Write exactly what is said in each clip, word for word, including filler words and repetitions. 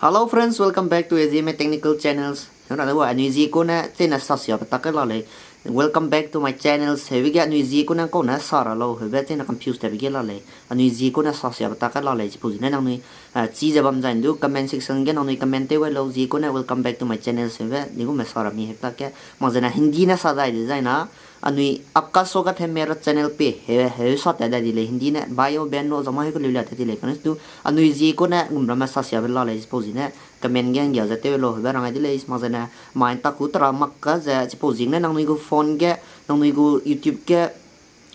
Hello friends, welcome back to A Z M A Technical Channels. Hera de wa anui zi ku ne chene sa sia be tak la lei. Welcome back to my channels. Heube ge anui zi ku ne kau ne sa ra lau, heube chene confuse te be ge la lei. Anui zi ku ne sa sia be tak la lei. Chipau zi ne nangnui, ah, chi ze bam zai ndu comment section ge nangnui comment tew wai lau zi ku ne welcome back to my channels heube. Di gu me sa ra mi heube tak ke. Mak zene Hindi ne sa dai de zai na. Anui आपका स्वागत है मेरा channel पे, he, he sa tat dai di lei, Hindi ne, भाई और बहन लोग जमा होकर ले लेते दी lei, कने तू, anui zi ku ne, gum ramme sa sia be la lei, chipau zi ne, comment ge nggia ze tew lau, heube rang ai de lei, mak zene, mai ta ku tera mak ka ze, chipau zi ne, nangnui gu phone ge, nangnui gu YouTube ge,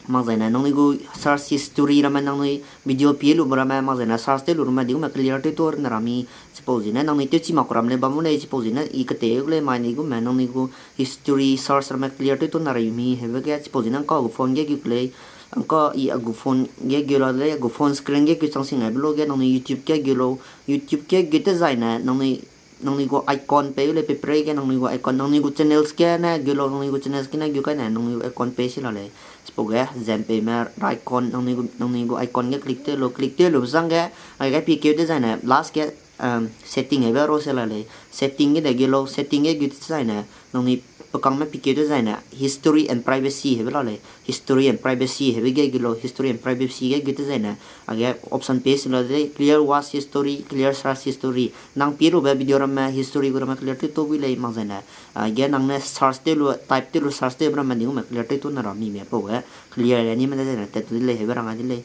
mak zene, nangnui gu search history ramme, nangnui video pie lu ramme, mak zene, search tew lu ramme, di gu me clear tew tu ne ra mi, chipau zi ne, nangnui tew chi mak ku ram lei, bam u lei, chipau zi ne, i kete gu lei, mai ni gu me, nangnui gu, history search ramme clear tew tu na ra mi, heube ge, chipau zi ne, ngka gu phone ge gu lei, ngka i a gu phone ge gu la lei, a gu phone screen ge gu chang sing ai be lo ge, nangnui YouTube ge gu lau, YouTube ge gu te zai ne, nangnui, nangnui gu icon pe u lei, pe prei ge, nangnui gu icon, nangnui gu channels ge ne gu lau, nangnui gu channels ge ne gu kai ne, nangnui gu icon pe si la lei, chipau ge, zem pe me, icon, nangnui gu, nangnui gu icon ge click tew lau, click tew lu zang ge, ai ge pi keu te zai ne, last ge, um, setting heube ro se la lei. Setting ge de gu lau, setting ge gu te zai ne, nangnui pekang me pi keu te zai ne, history and privacy heube la lei. History and privacy heube ge gu lau, history and privacy ge gu te zai ne, age option pe si la lei, clear watch history, clear search history. Nang pie lube video ramme history gu ramme clear tew tu bui lei mak zai ne. Age nang ne search tew lu, type tew lu, search tew ramme ni gu me clear tew tu na ra mi me pau ge. Clear ya ni me de zai ne, tat tu de lei heube rang ai de lei.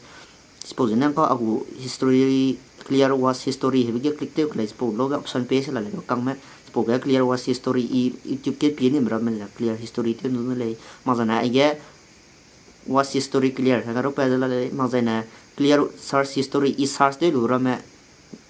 Chipau zi ne ngka a gu history, clear watch history heube ge click tew ke lei, chipau lo ge option pe si la lei, kang me, chipau ge clear watch history i YouTube ge pie ni ramme ze clear history tew nu lei, mak zai ne, age watch history clear, hega ru pe ze la lei, mak zai ne, clear search history i search tew lu ramme,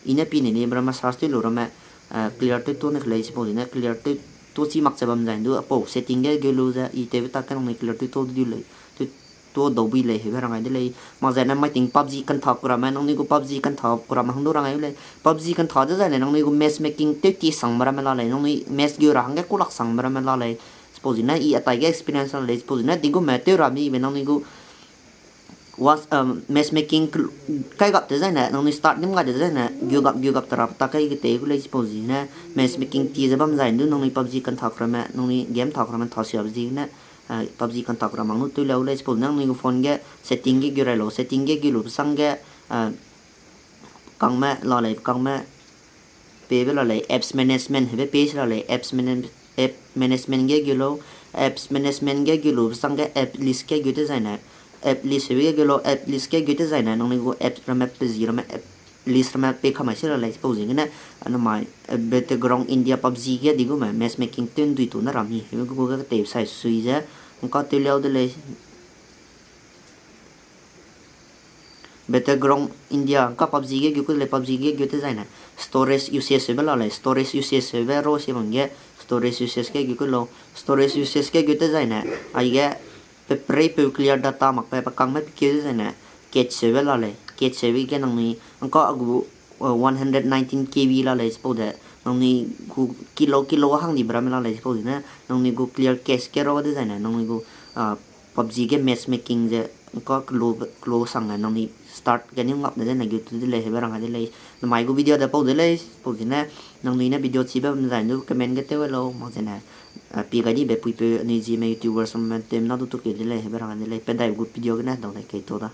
i ne pi ni ni ramme search tew lu ramme, eh, clear tew tu ne ke lei, chipau zi ne clear tew tu chi mak che bam zai ndu, apau setting ge gu lu ze, i tewbe tak ke nangnui clear tew tu du lei, tu tu dau bui lei heube rang ai de lei. Mak zai ne mai ting PUBG kantha ku ramme, nangnui gu PUBG kantha ku ramme hang du rang ai u lei. PUBG kantha de zai ne, nangnui gu matchmaking tew ti sangbe ramme la lei, nangnui match gu ra hangge kulak sangbe ramme la lei. Chipau zi ne i atai ge experience la lei, chipau zi ne di gu me tew ra mi be nangnui gu was, um, matchmaking kai gap te zai ne, nangnui start nim ga de zai ne, gu gap, gu gap tera ta kai ge te gu lei, chipau zi ne, matchmaking ti ze bam zai ndu, nangnui PUBG kantha ku ramme, nangnui game tha ku ramme tha sia be zi ne, ah, PUBG kantha ku ramme hang du tew lau lei, chipau zi ne nangnui gu phone ge setting ge gu rai lau, setting ge gu lu besang ge, ah, kangme la lei, kangme pebe la lei, apps management heube pe si la lei, apps manage-, app management ge gu lau, apps management ge gu lu besang ge app list ge gu te zai ne, app list heube ge gu lau, app list ge gu te zai ne, nangnui gu app ramme pe zi ramme app list ramme pe kamai si la lei, chipau ziegene, anamai, eh, Battleground India PUBG ge di gu me matchmaking tew ndui tu ne ra mi, heube gu ge tei sai sui ze, ngka tew liau de lei. Battleground India, ngka PUBG ge gu ku lei, PUBG ge gu te zai ne, storage usage heube la lei, storage usage heube ro si bam ge, storage usage ge gu ku lau, storage usage ge gu te zai ne, aige, pe prei peu clear data mak pe, pe kangme pe keu te zai ne, cache heube la lei, cache heube ge nangnui, ngka a gu, eh, one hundred nineteen K B la lei, chipau de, nangnui gu kilo, kilo hang dibe ramme la lei, chipau de ne, nangnui gu clear cache ge ro de zai ne, nangnui gu, ah, PUBG ge matchmaking ze, ngka kelo, kelo sang ne, nangnui start ge ni ngap ne zai ne gu tu de lei, heube rang ai de lei, namai gu video de pau de lei, chipau de ne, nangnui ne video chibe bam zai ndu comment ge tew lau, mak zai ne, ah, pi gai dibe puipeu, anui Zeme YouTubers ramme, tew na du tu keu de lei, heube rang ai de lei, pe dai gu video gene, dau lei kei tu da.